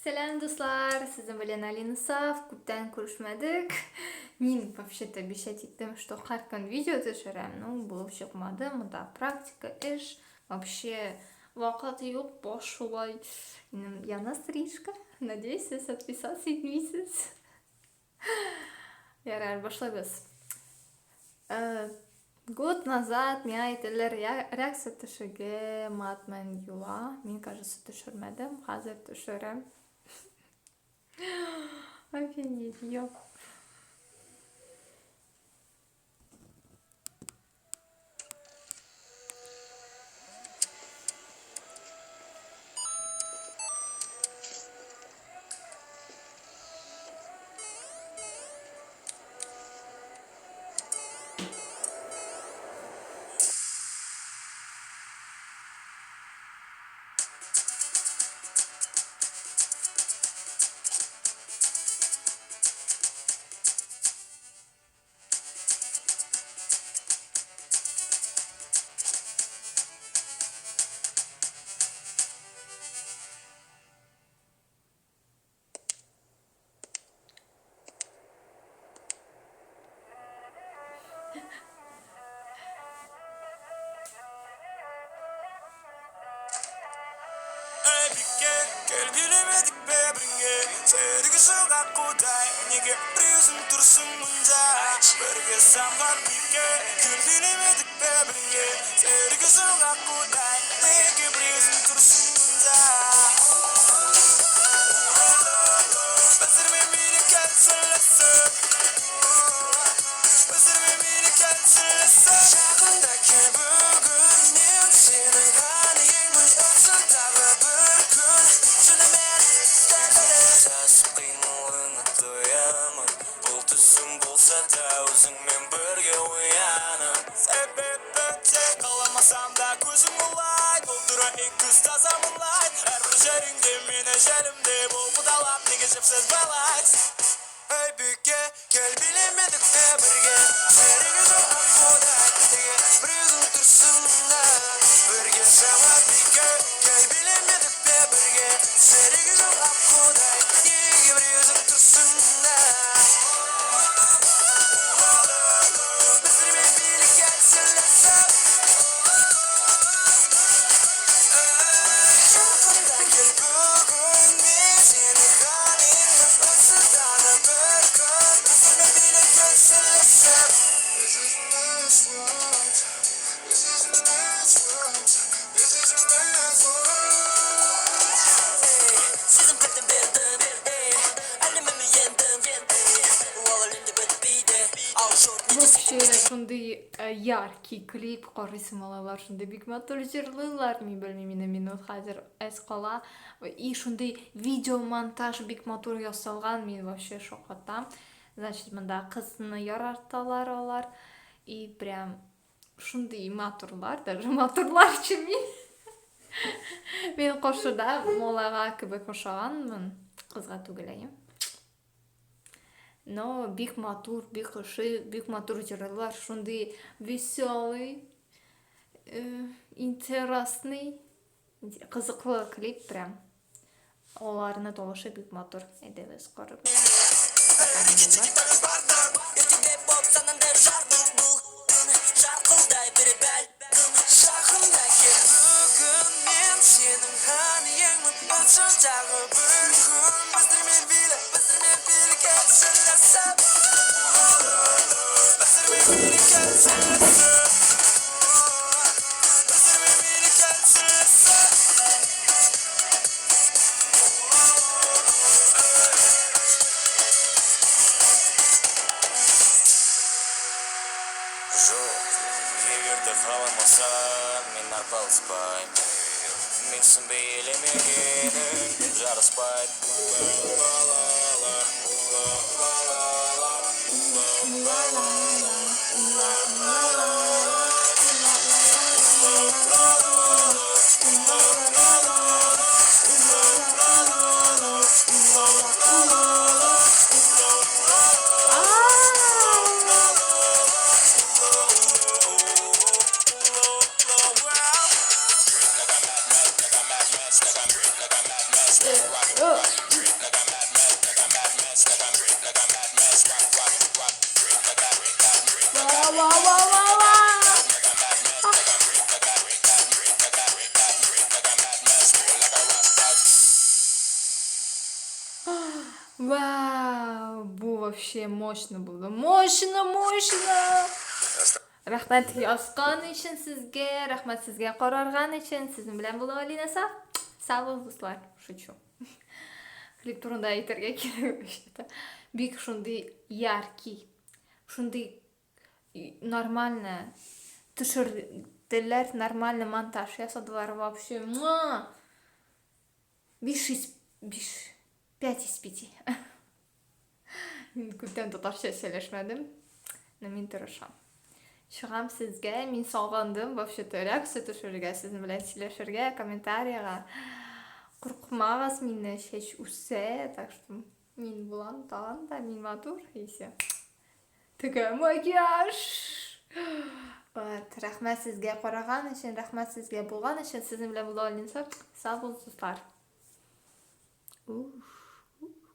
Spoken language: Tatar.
Сәлам, дуслар! Сезнең белән Алина Саф. Күптән күрешмәдек. Мин вообще-то обещать иттем, что һәр көн видео төшерәм. Ну, булып чыкмады. Монда практика, эш. Вообще вакыт юк, баш шулай. Минем яна стрижка. Надеюсь, сез отписаться итмисез. Ярар, башлайбыз. Э, год назад миңа әйтәләр, реакция төшеге Матмен юла. Мин, кажется, төшермәдем. Хәзер төшерәм. Офигеть, ёп. Вообще шундый яркий клип, карыйсың, малайлар шундый бик матур җырлыйлар, мин белмим, минем минут хәзер әз кала. И шундый видеомонтаж бик матур ясалган, мин вообще шаккатам. Значит, монда кызны яраталар алар. И прям шундый матурлар, даже матурлар өчен мин. Мин каршыда малайга кебек ошаганмын, кызга түгел, әйе. Но бик матур, бик ошый, бик матур җырлар, шундый веселый, интересный, кызыклы клип прям. Аларны тавышы бик матур. Әйдәгез карыйбыз. Вау, бу вообще мощно булды. Мощно, мощно! Рәхмәт язган өчен сезгә, рәхмәт сезгә карарган өчен. Сезнең белән булды Алина Саф. Сау булыгыз, дуслар. Шучу. Клип турында әйтергә кирәк вообще-то. Бик шундый яркий, шундый нормально төшерделәр, нормально монтаж ясадылар вообще. Муа! 5 из 5 5 из 5. Мин күптән татарча сөйләшмәдем, но мин тырышам. Чыгам сезгә, мин сагындым вообще-то реакция төшерергә, сезнең белән сөйләшергә, комментарийга. Куркмагыз, мине чәч үсә, так что мин булам тагын да, мин матур, и все. Теге макияж! Вот, рәхмәт сезгә караган өчен, рәхмәт сезгә булган өчен. Сезнең белән булды Алинса. Сау булыгыз, дуслар. Уф.